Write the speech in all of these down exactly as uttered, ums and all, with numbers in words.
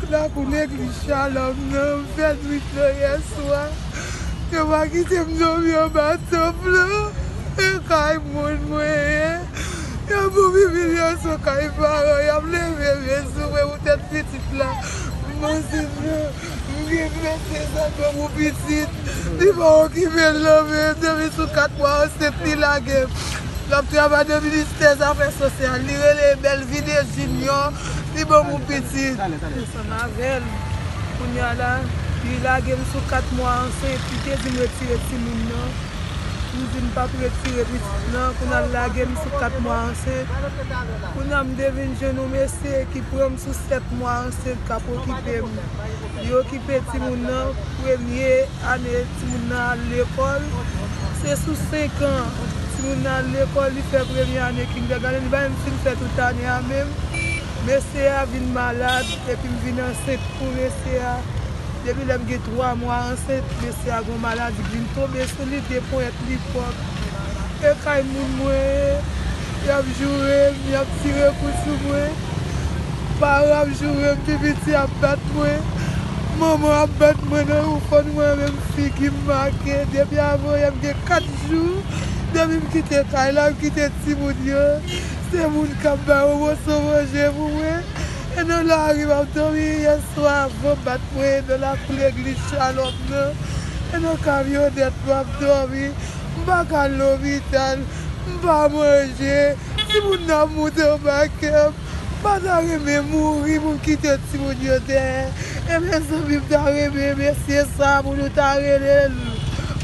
Lakou legliz Shalom nan, m fè nwit lan yèswa. Yo pa kite m dòmi anba tanp lan. E kay moun mwen ye. Y ap ban m imilyasion kay paran, y ap leve men sou mwen poutèt pitit la. M ansent lan, m gen vennsenk zan ban pou pitit. Li pa okipe l non, men depi sou kat mwa ansent li lage m. L ap travay nan ministè zafè sosyal. Li rele Belvide Junior. Li ban m yon pitit. Ansanm avè l. Kounye a la, li lage m sou kat mwa ansent. Li te di m retire timoun nan. M di m p ap retire pitit lan. Kounye a l lage m sou kat mwa ansent. Kounye a m te vin jwenn yon mesye ki pran m sou sèt mwa ansent k ap okipe m. Li okipe timoun nan, premye ane timoun nan al lekòl. Se sou senk an timoun nan al lekòl, li fè premye ane kindergarten, li pa menm fin fè tout ane a menm. Mesye a vin malad, epi m vin ansent pou mesye a. Depi lè m gen twa mwa ansent, mesye a gen yon maladi ki vin tonbe sou li, de ponyèt li pòp. E kay moun mwen ye, y ap joure m, y ap tire kou sou mwen. Paran ap joure m, pi piti ap bat mwen. Manman ap bat mwen nan yon fòn mwen menm figi m make. Depi avan yè m gen kat jou, depi m kite kay la, m kite timoun yo. Se moun k ap bay yon moso manje pou mwen. E nan lari m ap dòmi yèswa, van bat mwen nan lakou legliz Shalom nan. E nan kamyonèt m ap dòmi. M pa ka al lopital. M pa manje. Timoun nan ap moute anba kè m. M pa ta renmen mouri pou m kite timoun yo dèyè. E mezanmi, m ta renmen mesye sa pou nou ta rele l.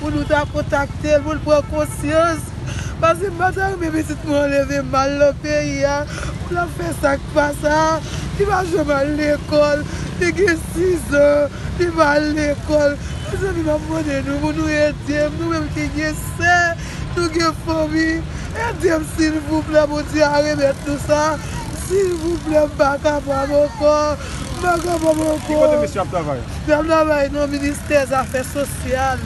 Pou nou ta kontakte l, pou l pran konsyans. Paske m pa ta renmen pitit mwen leve mal nan peyi a, pou l ap fè sa k pa sa. Li pa janm al lekòl, li gen sis an, li pa al lekòl. Mezanmi, m ap mande nou pou nou ede m, nou menm ki gen sè, nou gen fanmi. Ede m silvouplè, Bondye a remèt nou sa. Silvouplè, m pa kapab ankò, m pa kapab ankò. Ki kote mesye ap travay? L ap travay nan ministè zafè sosyal.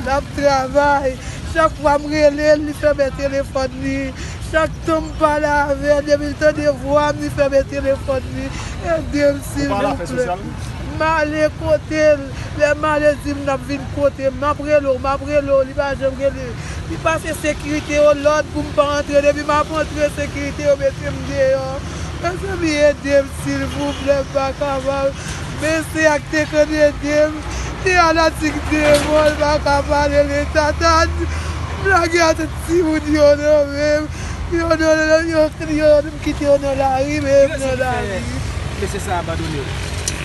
L ap travay. Chak fwa m rele l, li fèmen telefòn li. Chak tan m pale avè l, depi l tande vwa m, li fèmen telefòn li. Ede m, silvouplè. M ale kote l. Lè m ale, di m n ap vin kote m. M ap rele w, m ap rele w, li pa janm rele. Li pase sekirite yo lòd pou m pa antre. Depi m ap antre, sekirite yo mete m deyò. Mezanmi, ede m, silvouplè, m pa kapab. Mesye a k te konn ede m, li al atik devò, l pa ka pale, li tatad. M lage a tout timoun yo nan men m. Yo nan, yo, yo, m kite yo nan lari, men m nan lari. Ki rezon ki fè mesye sa abandone w?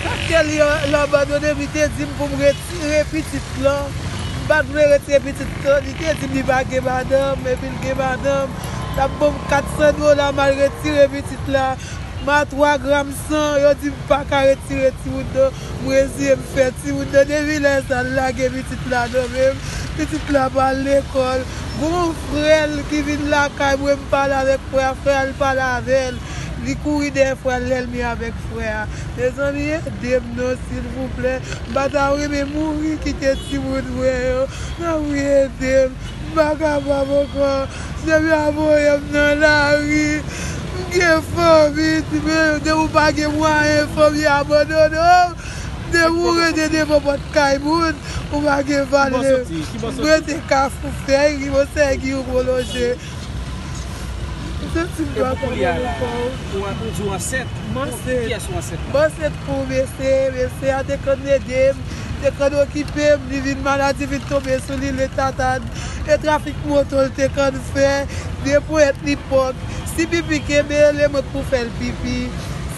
Paske li, li abandone m, li te di m pou m retire pitit lan. M pa t vle retire pitit lan, li te di m li pa gen madanm, epi l gen madanm. L ap ban m kat san dola, m al retire pitit la. M a twa gram san, yo di m pa ka retire timoun nan. M reziye m fè timoun nan. Depi lè sa, l lage pitit la nan men m. Pitit la pa al lekòl. Gon frè l ki vin lakay mwen, m pale avèk frè a, frè a, l pale avè l. Li kouri dèyè frè a, l lènmi avèk frè a. Mezanmi, ede m non, silvouplè. M pa ta renmen mouri, kite timoun mwen yo. Nan wi, ede m. M pa kapab ankò. Depi a voye m nan lari. M gen fanmi, men depi w pa gen mwayen, fanmi abandone w. Depi w rete devan pòt kay moun, ou pa gen valè. M rete Kafou Fèy, Rivo Sègi, Rivo Lonje. M santi m pa konprann ankò. Ou an-, ou di w ansent? M ansent. Pou kiyès ou ansent la? M ansent pou mesye, mesye a te konn ede m, te konn okipe m, li vin maladi, vin tonbe sou li, li tatad. E trafik moto l te konn fè, de ponyèt li pòp. Si pipi kenbe l, e mwen k pou fè l pipi.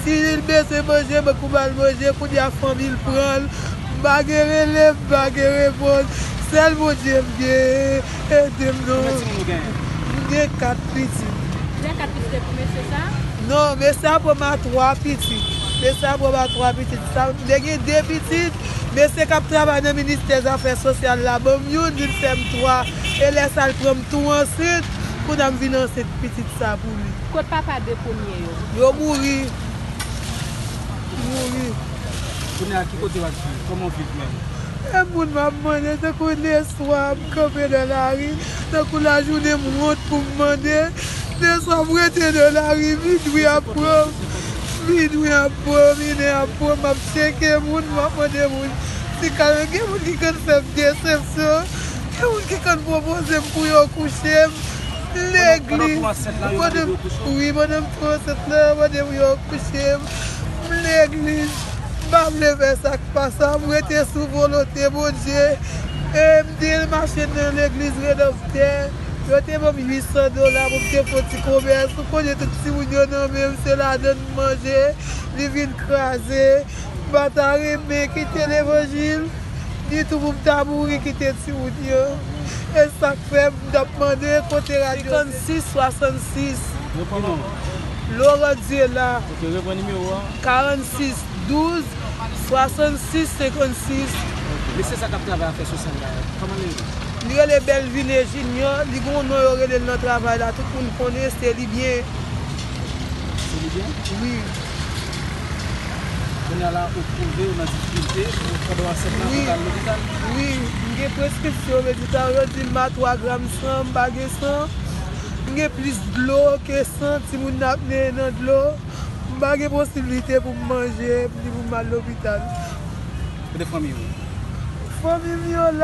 Si l bezwen manje, mwen k pou ba l manje, kounye a fanmi l pran l. M pa gen rele, m pa gen repons. Sèl Bondye m gen. Ede m non. Konbyen timoun ou genyen? M gen kat pitit. Se kat pitit e pou mesye sa? Non, mesye a pran m a twa pitit. Mesye a pran m a twa pitit. Sa, m te gen de pitit. Mesye k ap travay nan ministè zafè sosyal la ban m youn, vin fè m twa. E lè sa, l pran m tou ansent. Kounye a m vin ansent pitit sa pou li. Kot papa de premye yo? Yo mouri. Mouri. Kounye a, ki kote w ap viv? Kòman w viv menm? E moun m ap mande, tankou leswa m kanpe nan lari, tankou lajounen m wont pou m mande, leswa m rete nan lari, minui ap pran m. Minwi ap pran, minè ap pran, m ap tcheke moun, m ap mande moun si ka gen moun ki konn fè m desepsyon, gen moun ki konn pwopoze m pou yo kouche m. Legliz, pandan m, wi, pandan m tou ansent la, yo mande pou yo kouche m. M legliz, m pa vle fè sa k pa sa, m rete sou volonte Bondye. E m te mache nan legliz Redanmtè, yo te ban m uit san dola pou m te fè yon ti komès. Ou konnen tout timoun yo nan men m, se ladan m manje, li vin kraze. M pa ta renmen kite levanjil, ni tou pou m ta mouri kite timoun yo. E sa k fè m t ap mande kote radyo. Senkannsis swasannsis. Reprann non. Laurent Diela. Ok, reprann nimewo a. Karannsis douz swasannsis senkannsis. Ok. Mesye sa k ap travay afè sosyal la, kòman l rele? Li rele Belvine Junior, li gen yon non yo rele l nan travay la, tout moun konnen, se Libyen. Se Libyen? Wi. Kounye a la, ou twouve w nan difikilte, ou pandan w ansent la, wi, pou w al lopital? Wi, m gen preskripsyon medikal, yo di m a twa gram san, m pa gen san. M gen plis dlo ke san, timoun nan ap neye nan dlo. M pa gen posiblite pou m manje, ni pou m al lopital. Kote fanmi w? Fanmi m yo la.